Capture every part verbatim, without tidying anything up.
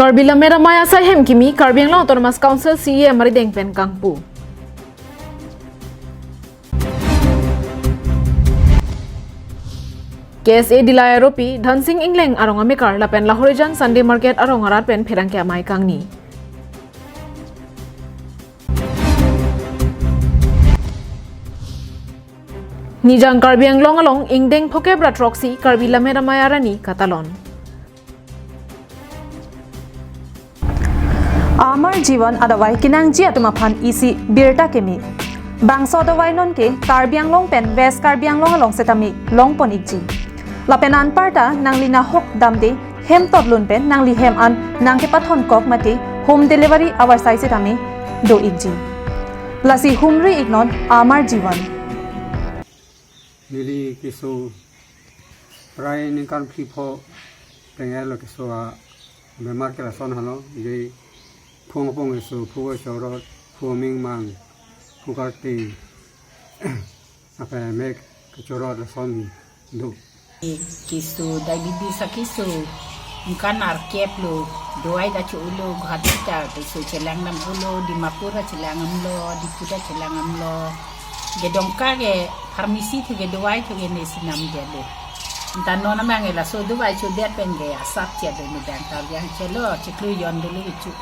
Karbi Lammet Amei asai hem kimi Karbi Anglong Autonomous Council C E M arideng pen kangpu. K S A Dillai aropi Dhansing Engleng arong amekar lapen Lahorijan Sunday Market arong arat pen pherangke amei kangni. Nijang Karbi Anglong along ingdeng phokep ra throksi Karbi Lammet Amei arani katalon. Amar Jivan adavai kenangji atum aphan isi birta kimi. Bangso adavai nonke Karbi Anglong pen West Karbi Anglong along setame longpon ikji. Lapen anparta nangli nahok damde hem totlun pen nangli hem an nangkepathon kok mate home delivery avarsai setame do ikji. Lasi humri iknon Amar Jivan. Neli keso prai ningkan phli pho tenglo keso abemar ke lason halo, je phung apong keso, phu kachorot, phu amingmang, phu karting, apa mek kachorot lason do. Keso diabetes akeso, ningkan arkep lo, dawai ta cho-olo, Guwahati ta keso chelang damlo, Dimapur ta chelang damlo, Diphu ta chelang damlo. Ke Dongka ke pharmacy thu ke dawai thu ke nesi namdetlo. Anta non amang ke laso dawai chodet pen ke asap che do ni dang ta yang chelo chiklo jon dulu ichu.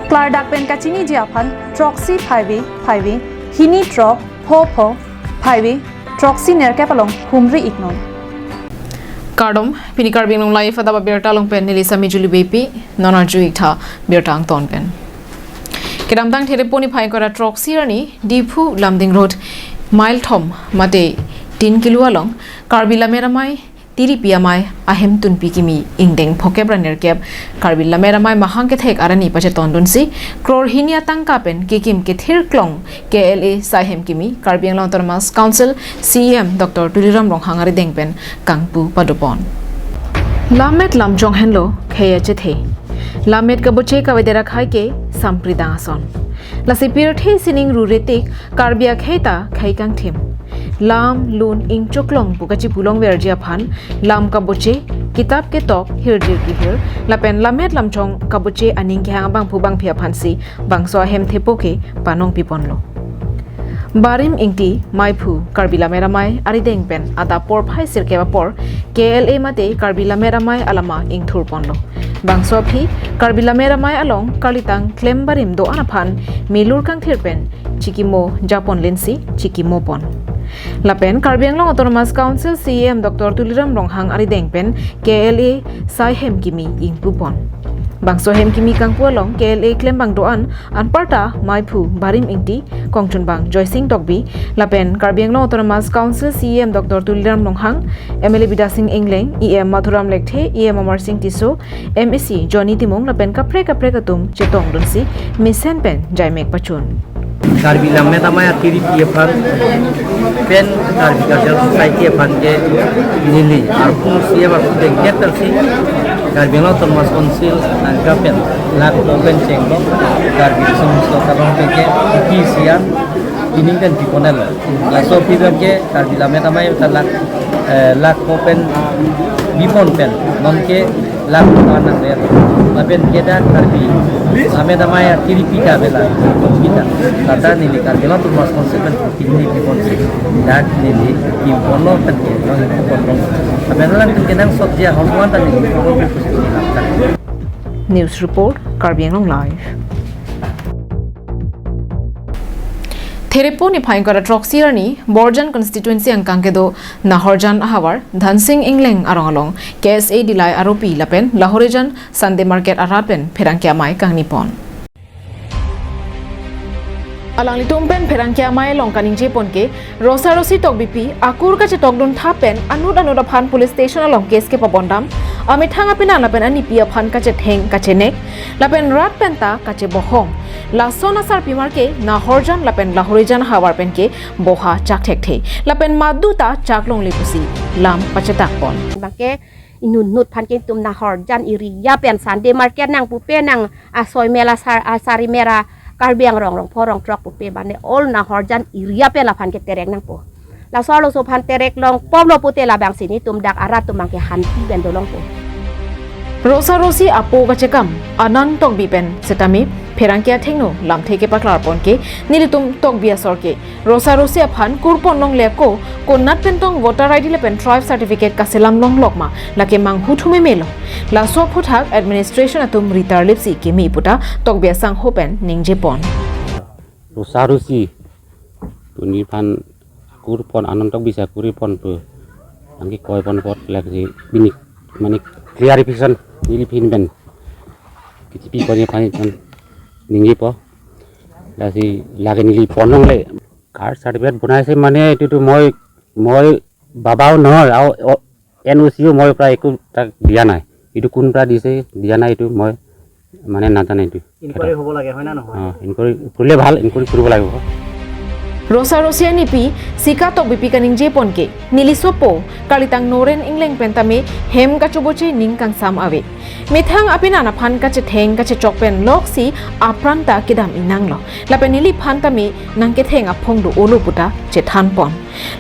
Klardak pen kachiniji aphan throksi phaive phaive, hini throk pho pho phaive throksi nerkep along humri iknon. Kardom, pini Karbi Anglong Live adap abirta along pen neli Sami Juli Beypi, non arju iktha birta angton pen. Kedamtang Therepo niphai ingkoi ra throksi arni Diphu Lumding Road mile thom mate tin kilo along Karbi Lammet Amei Tiripi Amei ahem tunpi kimi ingdeng phokep ra nerkep Karbi Lammet Amei mahang kethek arani pachetondunsi crore hini atangka pen kekim kethir klong K L A sai hem kimi Karbi Anglong Autonomous Council C E M Doctor Tuliram Ronghang arideng pen kangpu padopon. Lammet lamchong henlo khei achethe. Lammet kaboche kavedet akhei ke sampridang ason. Lasi pirthe sining rure tik Karbi akhei ta khei kangthim. Lam, lun, ingchoklong pu kachipu longverji aphan lam kaboche, kitap ketok, hirjir kehir, lapen lammet lamchong kaboche aning kehang abangphu bangphi aphansi bangso ahem thepo ke panong piponlo. Barim Ingti, meiphu, Karbi Lammet Amei arideng pen adap porphai sirkep apor K L A mate Karbi Lammet Amei alama ingthurponlo. Bangso aphi Karbi Lammet Amei along karlitang klem barim do-an aphan milur kangthir pen chikimo japon lensi chikimopon. Lapen Karbi Anglong Autonomous Council C E M Doctor Tuliram Ronghang arideng pen K L A sai hem kimi ingpupon. Bangso hem kimi kangpu along K L A klembang do-an anparta meiphu Barim Ingti, kongchunbang Joysing Tokbi, lapen Karbi Anglong Autonomous Council C E M Doctor Tuliram Ronghang, M L A Bidya Sing Engleng, E M Madhuram Lekthe, E M Amarsing Tisso, M A C Johnny Timung lapen kaprek kaprek atum chetongdunsi mesen pen jaimek pachun. Karbi Lammet Amei Tiripi aphan pen Karbi Cultural Society aphan ke neli arpu C E M arpu dengketsi Karbi Anglong Autonomous Council nangka pen lakh pho pen chenglo Karbi Riso Nimso Karong pen ke P C R pining pen piponelo. Laso aphi pen ke Karbi Lammet Amei ta lakh, eh, lakh pho pen bipon pen nonke lakh pho nang ler. Lapen ke dak Karbi Lammet Amei Tiripi ta bela kita. Tata neli Karbi Anglong Autonomous Council pen pini piponsi dak neli piponlo pen ke nang piponlo. Lapen lang ke nang sot dia hormuan ta neli pipon. News report, Karbi Anglong Live. Therepo niphai ingkoi ra throksi arni Borjan constituency angkang kedo Nahorjan ahavar Dhansing Engleng arong along K S A Dillai aropi lapen Lahorijan Sunday Market arat pen pherangke amei kangnipon. Alanglitum pen pherangke amei along kaningjepon ke Rosa Rosi Tokbipi akur kachetokdun thap pen anut anut aphan police station along case kepabondam, amethang apenan lapen anipi aphan kachetheng kachenek lapen rat pen ta kachebohong. Lason asarpimar ke Nahorjan lapen Lahorijan ahavar pen ke boha chak thekthe lapen madu ta chak longle pusi lam pachethakpon. Bangke inut nut aphan ke itum Nahorjan area pen Sunday market nang pupe nang asoi mela sar, asari mera Karbi Anglong rong pho rong throk pupe bane all Nahorjan area pen laphan ke terek nangpo. Laso arloso aphan terek longpomlo pute labangsi netum dak arat atum abangke hanti pen dolongpo. Rosa Rosi apo kachekam Anand Tokbi pen setame pherangke athengno lamthe kepaklar pon ke nelitum Tokbi asor ke Rosa Rosi aphan kurpon longle ako, konat pen tong voter I D lapen tribe certificate kaselam longlok ma, lake manghu thume melo. Laso aphuthak administration atum ritar lipsi keme puta Tokbi asangho pen ningje pon. Rosa Rosi pu neliphan kurpon, Anand Tokbi si kurpon pu nangkekoi pon apot lake si pini mane clarification neliphan pen kichipi pon aphan ningje po. Lasi lake neli pon longle. Caste certificate bonai se mane itu tu moi, moi babao nohoi, ao, o, N O C o moi pra eku tak dia nai. Itu kun pra dise dia nai itu moi mane najanai itu. Enquiry হ'ব লাগে, হয় না নহয়? অ, ইনকুৱাৰী কৰিলে ভাল, ইনকুৱাৰী কৰিব লাগিব। Rosa Rosi anipi Sika Tokbipi kaningje pon ke, neli sopo, kalitang Noren Engleng pen tame hem kachoboche ning kangsam ave. Methang apenan aphan kachetheng kachechok pen loksi apran ta kedam inanglo. Lapen neliphan tame nangketheng aphong do-olo puta chethan pon.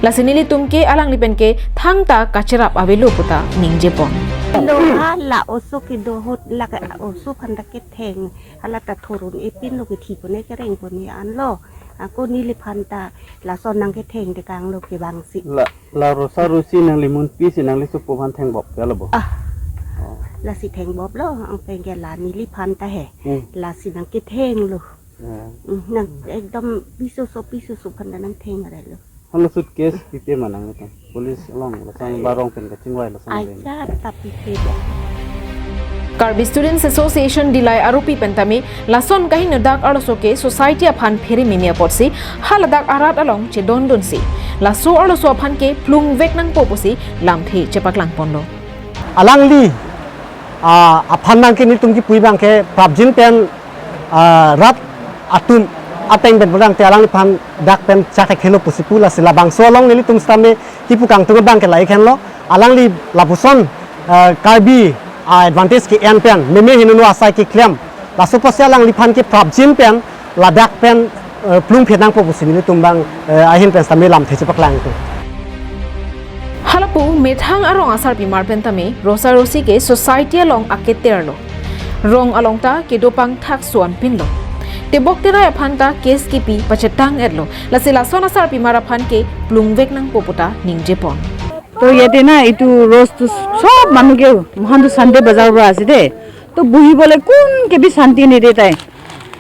Lasi nelitum ke alangli pen ke thangta kacherap avelo puta ningje pon. Lo ha la oso kedo ahut lake oso aphan ta ketheng, hala ta thurun epinlo, kethi pon e kereng pon e anlo. Ako neliphan ta lason nangketheng tekanglo kevangsi. La, la Rosa Rosi nangli munpi si nangli sopo aphan thengbop ke lo bo? Ah. Oh. Lasi thengboplo, angpen ke la neliphan ta he. Hmm. Lasi nangkethenglo. Ya. Hmm, nang ekdom pisoso pisoso aphan ta nangtheng arelo. Hala suitcase pipe ma nang itu. Police along, lasang barong pen kachingvai lasang pen. Aja tapi tidak. Karbi Students Association Dillai arupi pen tame lason kahingno dak arloso ke society aphan phere meme apotsi haladak arat along chedondunsi laso arloso aphan ke plungvek nangpo pusi lamthe chepaklang ponlo. Alangli, ah, aphan abang ke nelitum kipu abang ke prapjin pen, ah, rat atum ateng pen bodang te alangliphan dak pen chak thekhelo pusi pu, lasi labangso along nelitum sitame kipu kangtung abang ke la-ik henlo, alangli lapuson, ah, Karbi, ah, advantage ke-en pen meme heno asai keklem. Laso apotsi alangliphan ke prapjin pen ladak pen, eh, plungphet nangpo pusi nelitum abang, eh, ahin pen sitame lamthe chepaklangpo. Halapu methang arong asarpimar pen tame Rosa Rosi ke society along aketerlo. Rong along ta kedopang thak suan pinlo. Tebok terai aphan ta case kipi pachetang-etlo. Lasi lason asarpimar aphan ke plungvek nangpo puta ningje pon. To yate na itu Rose tu sob manu ke, mohan tu Sunday bazar pra ase de. To buhibole kun ke bi shanti nide tai.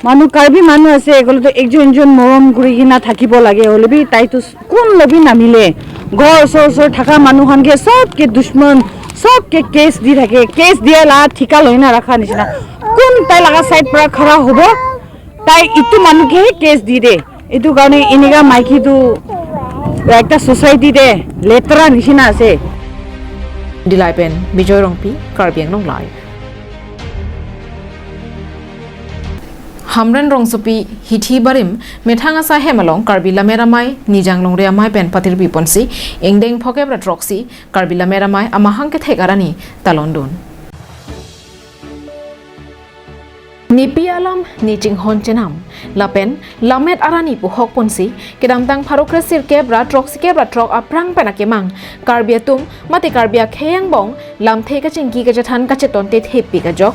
Manu Karbi manu ase, ekolo to ekjon ekjon morom kuri kena thakibo lage, hole bi tai to kun lo bi namile. Ghor osor osor thaka manu khan ke sob ke dushman, sob ke case di thake, case dia la thika loi na rakha nishina. Kun tai laga side pra khara hobo, tai itu manu ke case di de. Itu karone eneka maiki tu ekta society te letra nishina ase. Dillai pen Bijoy Rongpi, Karbi Anglong Live. Hamren Rongsopi hithi barim methang asai hem along Karbi Lammet Amei, Nijang Longri Amei pen patirpi ponsi ingdeng phokep ra throksi Karbi Lammet Amei amahang kethek arani talondun. Nepi alam ne chinghon chenam lapen Lammet Arani pu hok ponsi kedamtang pharo kresirkep ra throksikep ra throk aphrang pen akemang Karbi atum mate Karbi akhei angbong lamthe kachingki kachethan kacheton te thepi kajok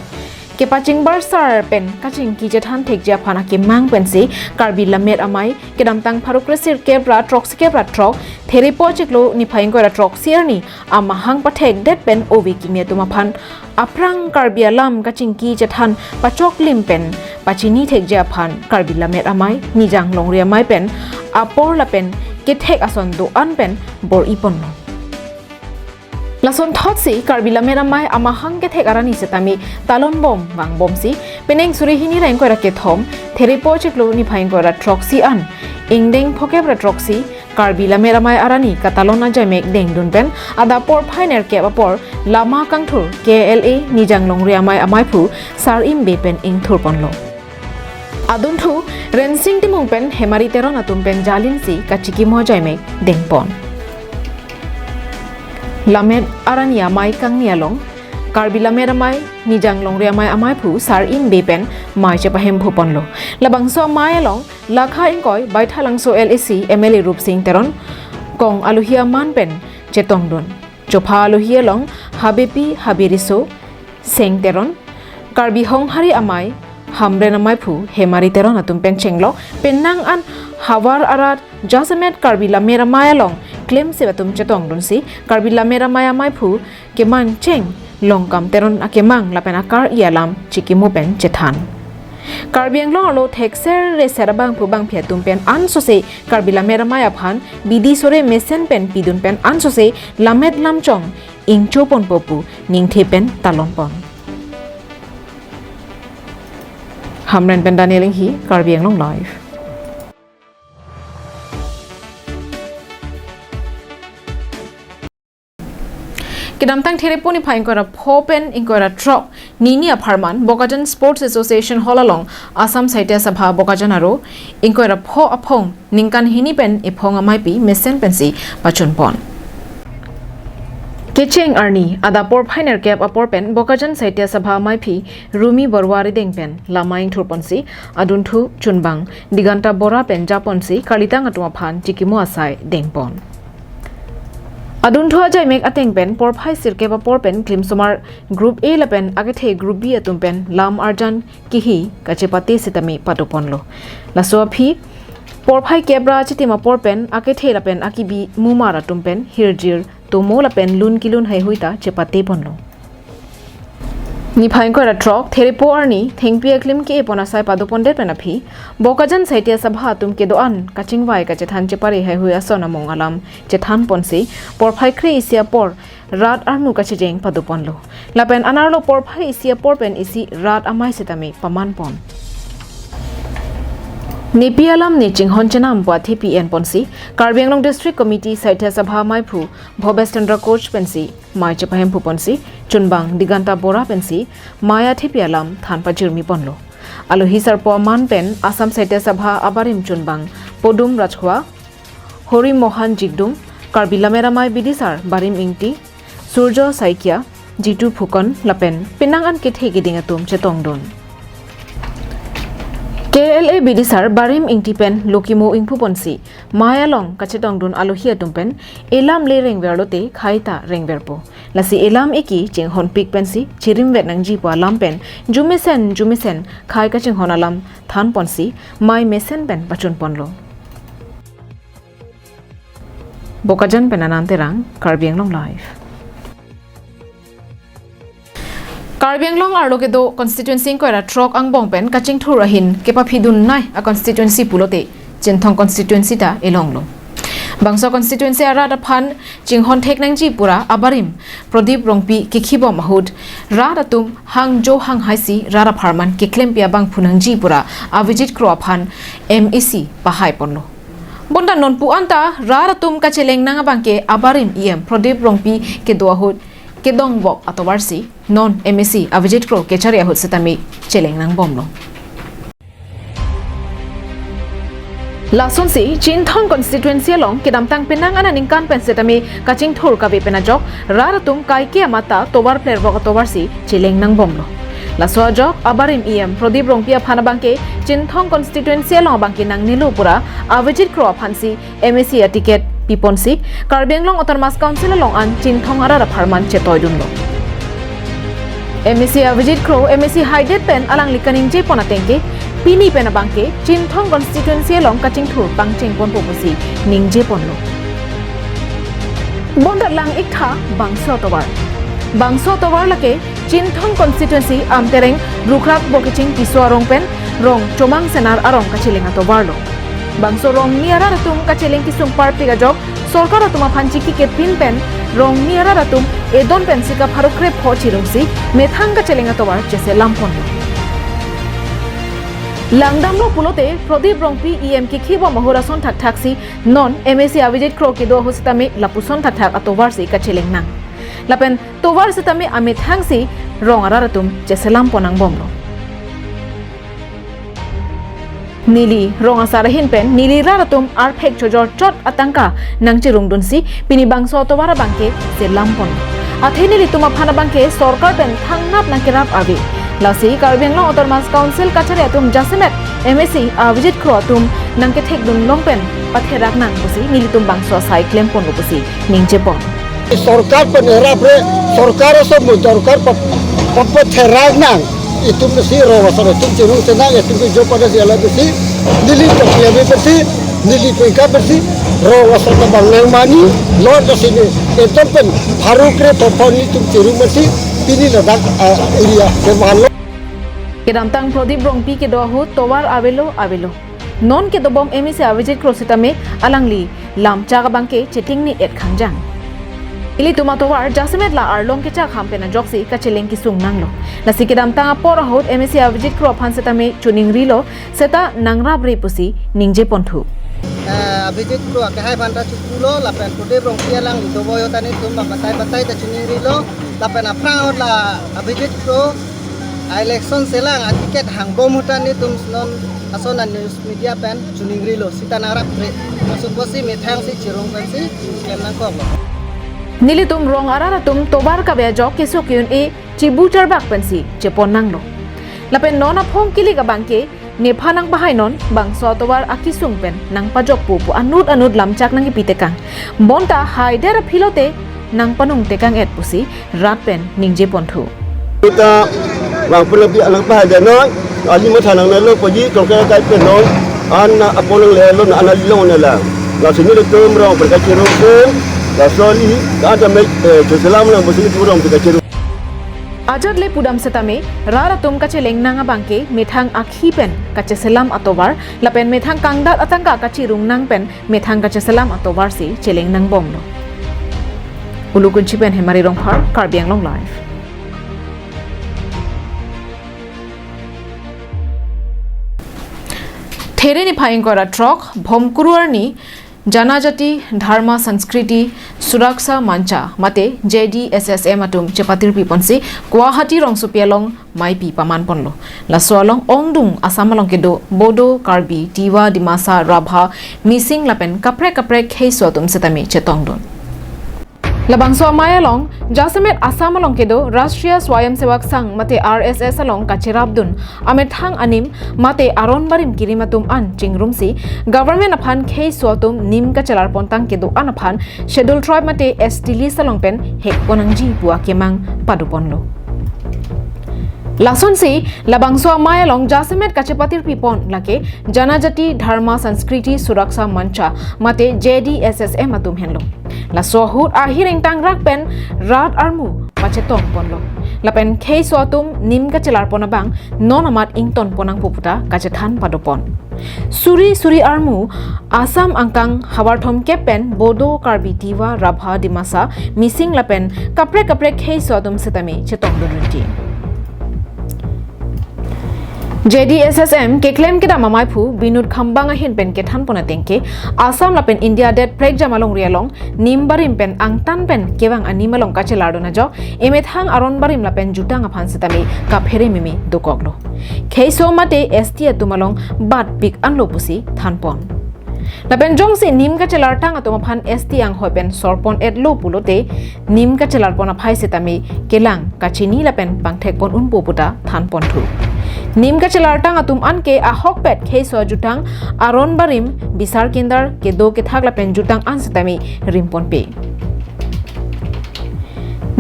kepachingbar sar pen kachingki chethan thekji aphan akemang pensi Karbi Lammet Amei kedamtang pharo kresirkep ra throksikep ra throk Therepo chiklo niphai ingkoi ra throksi arni amahang pathekdet pen ove kimi atum aphan aphrang Karbi alam kachingki chethan pachoklim pen pachini thekji aphan Karbi Lammet Amei, Nijang Longri Amei pen apor lapen kethek ason do-an pen bor-i ponlo. Lason thotsi Karbi Lammet Amei amahang kethek arani setame talon bom vangbomsi penang suri hini ra ingkoi ra kethom Therepo chiklo niphai ingkoi ra throksi an ingdeng phokep ra throksi Karbi Lammet Amei arani katalon ajaimek dengdun pen adap porphai nerkep apor lama kangthur K L A Nijang Longri Amei amaiphu Sar Imbe pen ingthur ponlo. Adunthu Rensing Timung pen Hemari Teron atum pen jalinsi kachikimo ajaimek dengpon. Lammet Arani amei kangni along Karbi Lammet Amei, Nijang Longri Amei amaiphu Sar Imbe pen mei chepahemphu ponlo. Labangso amei along lakha ingkoi Baithalangso L A C M L A Rupsing Teron kong alohi aman pen chetongdun. Chopha alohi along habepi haberiso Seng Teron, Karbi Honghari Amei, Hamren Amei phu Hemari Teron atum pen chenglok penang an havar arat jasemet Karbi Lammet Amei along klemsip atum chetongdunsi Karbi Lammet Amei amei phu keman cheng Longkam Teron akemang lapen akar-i alam chikimo pen chethan. Karbi Anglong arlo thekser reser abangphu bangphi atum pen ansose Karbi Lammet Amei aphan bidi sore mesen pen pidun pen ansose lammet lamchong ingcho ponpo pu ningthe pen talon pon. Hamren pen Daniel Inghi, Karbi Anglong Live. Kedamtang Therepo niphai ingkoi ra pho pen ingkoi ra throk nini apharman Bokajan Sports Association Hall along Assam Sahitya Sabha Bokajan aro ingkoi ra pho aphong ningkan hini pen ephong ameipi mesen pensi pachunpon. Kecheng arni adap porphai nerkep apor pen Bokajan Sahitya Sabha ameiphi Rumi Baruah arideng pen lamai ingthurponsi adunthu chunbang Diganta Bora pen japonsi karlitang atum aphan chikimo asai dengpon. Adunthu ajaimek ateng pen porphai sirkep apor pen klimsomar Group A lapen akethe Group B atum pen lam arjan kihi kachepate sitame padoponlo. Laso aphi porphai kep ra chitim apor pen akethe lapen akibi mumar atum pen hirjir tomo lapen lun kilun heihui ta chepateponlo. Niphai ingkoi ra throk Therepo arni thengpi aklim ke-epon asai padopondet pen aphi Bokajan Sahitya Sabha atum kedo-an kachingvai kachethan chepare heihui ason among alam chethanponsi porphai kre-isi apor rat armu kachejeng padoponlo. Lapen anerlo porphai isi apor pen isi rat amei sitame pamanpon. Nepi alam ne chinghon chenam pu athepi enponsi Karbi Anglong District Committee Sahitya Sabha ameiphu Bhobesh Chandra Koch pensi mei chepahemphuponsi chunbang Diganta Bora pensi mei athepi alam than pajirmiponlo. Alohi sarpo aman pen Assam Sahitya Sabha abarim chunbang Podum Rajkhwa, Hori Mohan Jigdum, Karbi Lammet Amei bidisar Barim Ingti, Surjo Saikia, Jitu Phukan lapen penang an kethe keding atum chetongdun. K L A bidisar Barim Ingti pen lokimo ingphuponsi mei along kachetongdun alohi atum pen elam le rengver lote khai ta rengverpo. Lasi elam eki chinghonpik pensi chirimvet nangji pu alam pen jumesen jumesen khai kachinghon alam thanponsi mei mesen pen pachunponlo. Bokajan pen Anand Terang, Karbi Anglong Live. Karbi Anglong arlo kedo constituency ingkoi ra throk angbong pen kachingthur ahin kepaphidun-nei a constituency pulote Chinthong constituency ta elonglo. Bangso constituency arat aphan chinghon thek nangji pura abarim Pradip Rongpi kekhibom ahut rat atum hangjo hanghaisi rat apharman keklempi abangphu nangji pura Avijit Kro aphan M A C pahaiponlo. Bonta nonpu anta rat atum kacheleng nang abangke abarim E M Pradip Rongpi kedo ahut kedongvok atovarsi non M A C Avijit Kro kechari ahut sitame cheleng nangbomlo. Lasonsi Chinthong constituency along kedamtang penang aningkan pen sitame kachingthur kave pen ajok rat atum kaike amat ta tovar plervok atovarsi cheleng nangbomlo. Laso ajok abarim E M Pradip Rongpi aphan abangke Chinthong constituency along abangke nangnelo pura Avijit Kro aphansi M A C aticket piponsi Karbi Anglong Autonomous Council along an Chinthong arat apharman chetoidunlo. M A C Avijit Kro M A C haidet pen alangli kaningjepon atengke pini pen abangke Chinthong constituency along kachingthur pangchengponpo pusi ningjeponlo. Bonta lang-iktha bangso atovar. Bangso atovar lake Chinthong constituency Amtereng Rukrak Bokeching Tisso arong pen Rong Chomang Senar arong kacheleng atovarlo. Bangso rongni arat atum kacheleng kesung parpik ajok sorkar atum aphan chikikepin pen rongni arat atum edon pensi kapharo krepho chirungsi methang kacheleng atovar cheselampon. Langdamlo pulote Pradip Rongpi E M kekhibom ahut ason thakthaksi non M A C Avijit Kro kedo ahut sitame lapuson thakthak atovarsi kacheleng nang. Lapen tovar sitame amethangsi rong arat atum cheselampon nangbomlo. Neli rong asar ahin pen neli rat atum arphek chojor chot atangka nangchirungdunsi pini bangso atovar abangke selampon. Athe nelitum aphan abangke sorkar pen thangnat nangkerap ave. Lasi Karbi Anglong Autonomous Council kachari atum jasemet M A C Avijit Kro atum nangkethekdun long pen patherak nang pusi nelitum bangso asai klemponlo pusi ningjepon. সরকার pen এরাপরে সরকার সময় দরকার পড়ে। Papatherak nang, itum si rong asar itum chirung chenang, itum ke jo pada si ala si, neli chokya be si, neli pengka be si, rong asar tabang nang mani, lot ke sini, itum pen, haru kre popon itum chirung be si, pini ladak, ah, area, ke mahal lo. Kedamtang Prodip Rongpi kedo ahut tovar avelo avelo. Non kedobom M A C Abhijit Kro sitame alangli lamchak abangke chetingni et khangjang. Ilitum atovar jasemet la arlong kechak ham pen ajoksi kacheleng kesung nanglo. Lasi kedamtang apor ahut M A C Abhijit Kro aphan sitame choningrilo seta nangrapre pusi ningje ponthu. Eh, Abhijit Kro akehai aphan ta chopulo lapen Prodip Rongpi alangli dovoiyo ta netum batai batai ta choningrilo lapen aphrang ahut la Abhijit Kro a-election selang a-ticket hangbom ahut ta netum non ason a-news media pen choningrilo seta nangrapre. Lason pusi methang si chirung pensi klem nangkoklo. Nelitum rong arat atum tovar kave ajok keso ke-un-e chibu charbak pensi chepon nanglo. Lapen non aphong kilik abangke nephan nangpahai non bangso atovar akesung pen nangpajokpo pu anut anut lamchak nangkipi tekang. Bonta haider aphi lote nangpanung tekang et pusi rat pen ningje ponthu. Kita bang pun lebih alang pahai dia noi, ali matha nangnelo puji tongkar kai pen non, an apolong lelo an ali long nela. Laso nelitum rong pen kachirung pen, laso ali ka ada mek, eh, cheselam lang pusi nelitum rong pen kachirung. Ajat le pudam setame, rat atum kacheleng nang abangke methang akhi pen kacheselam atovar, lapen methang kangdat atangka kachirung nang pen methang kacheselam atovar si cheleng nangbomlo. Ulukunchi pen Hemari Rongphar, Karbi Anglong Live. There niphai ingkoi ra throk, Bhomkuru arni Janajati Dharma Sanskriti Suraksha Mancha mate J D S S M atum chepatirpi ponsi Guwahati rongsopi along maipi paman ponlo. Laso along ongdung Assam along kedo Bodo, Karbi, Tiwa, Dimasa, Rabha, Mising lapen kaprek kaprek kheiso atum setame chetongdun. Labangso amei along, jasemet Assam along kedo Rashtriya Swayamsevak Sangh mate R S S along kacherapdun amethang anim mate aron barim kirim atum an chingrumsi government aphan kheiso atum nim kachelar pontang kedo-an aphan Schedule Tribe mate S T list along pen hekpon nangji pu akemang padoponlo. Lasonsi labangso amei along jasemet kachepatirpi pon lake Janajati Dharma Sanskriti Suraksha Mancha mate J D S S M atum henlo. Laso ahut ahir ingtangrak pen rat armu pachetong ponlo. Lapen kheiso atum nim kachelar pon abang non amat ington pon nangpo puta kachethan padopon. Suri suri armu Assam angkang havar thomkep pen Bodo, Karbi, Tiwa, Rabha, Dimasa, Mising lapen kaprek kaprek kheiso atum setame chetongdun rinti. J D S S M keklem kedam amaiphu Binod Khambang ahin pen kethan pon atengke Assam lapen India det prekjam alongri along nim barim pen angtan pen kevang anim along kachelardun ajok emethang aron barim lapen jutang aphan setame kaphere meme dokoklo. Kheiso mate S T atum along batpik anlo pusi thanpon. Lapen jongsi nim kachelartang atum aphan S T anghoi pen sorpon etlo pulote nim kachelarpon aphai setame kelang kachini lapen pangthekpon unpo puta thanponthu. Nim kachelartang atum anke ahokpet kheiso jutang aron barim bisar kindar kedo kethak lapen jutang an setame rimponpe.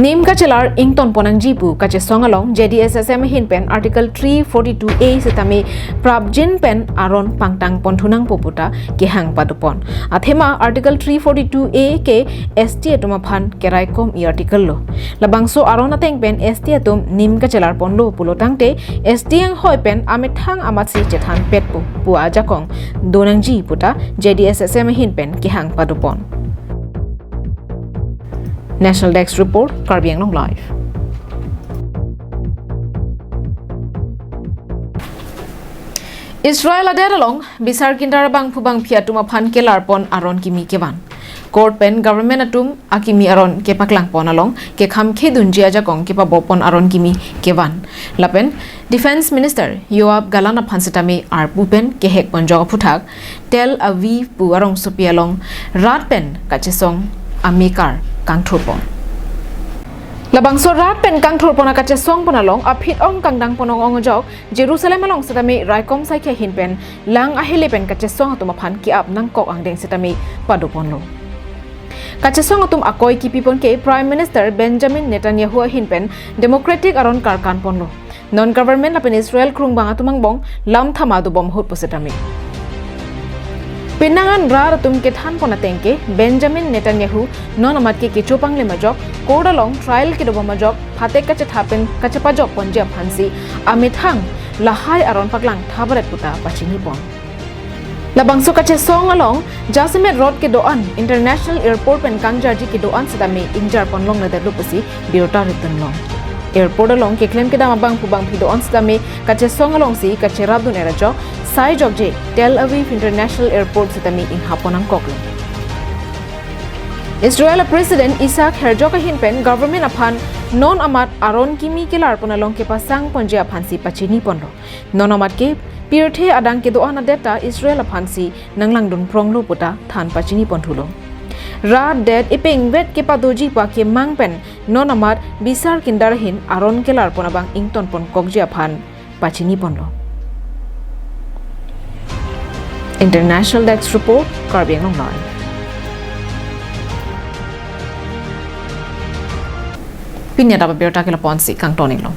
Nim kachelar ington pon nangji pu kachesong along J D S S M ahin pen Article three forty-two A setame prapjin pen aron pangtang ponthu nangpo puta kehang padopon. Athema Article three forty-two A ke S T atum aphan keraikom i article lo. Labangso aron ateng pen S T atum nim kachelar ponlo pulo tangte S T anghoi pen amethang amatsi chethan petpo pu ajakong do nangji puta J D S S M ahin pen kehang padopon. National Desk Report, Karbi Anglong Live. Israel adet along bisar kindar bangphu bangphi atum aphan kelarpon aron kimi kevan. Court pen government atum akimi aron kepaklangpon along kekham khedunji ajakong kepabopon aron kimi kevan. Lapen Defense Minister Yoav Gallant aphan setame arpu pen kehekpon jok aphuthak Tel Aviv pu arongsopi along rat pen kachesong amekar kangthurpon. Labangso rat pen kangthurpon akachesongpon along aphit-ong kangdangpon ong-ong ajok Jerusalem along setame raikom saikhe ahin pen lang ahele pen kachesong atum aphan ke-ap nangkok angdeng setame padoponlo. Kachesong atum akoi kipipon ke Prime Minister Benjamin Netanyahu ahin pen Democratic aron karkan ponlo. Non government lapen Israel krungbang atum angbong lam thama dobom ahut pusitame. Penang an rat atum kethan pon ateng ke Benjamin Netanyahu non amat ke kecho panglem ajok, court along trial kedobom ajok, phatek kachetha pen kachepajok ponji aphansi amethang lahai aron paklang thabaret puta pachini pon. Labangso kachesong along jasemet rot kedo-an International Airport pen kangjarji kedo-an sitame ingjar pon longledetlo pusi birta ritun long. Airport along keklem kedam abangphu bangphi do-an sitame kachesong alongsi kacherapdun er ajok, sai jokje Tel Aviv International Airport sitame inghap pon nangkoklo. Israel President Isaac Herzog ahin pen government aphan non amat aron kimi kelar pon along kepasang ponji aphansi pachini ponlo. Non amat ke pirthe adang kedo-an adet ta Israel aphansi nanglangdun pronglo puta than pachini pon thulo. Rat det ipengvet kepadoji pu akemang pen non amat bisar kindar ahin aron kelar pon abang ington pon kokji aphan pachini ponlo. International Desk Report, Karbi Anglong Live. Pini adap abirta ke lapu-ansi kangton-iklo.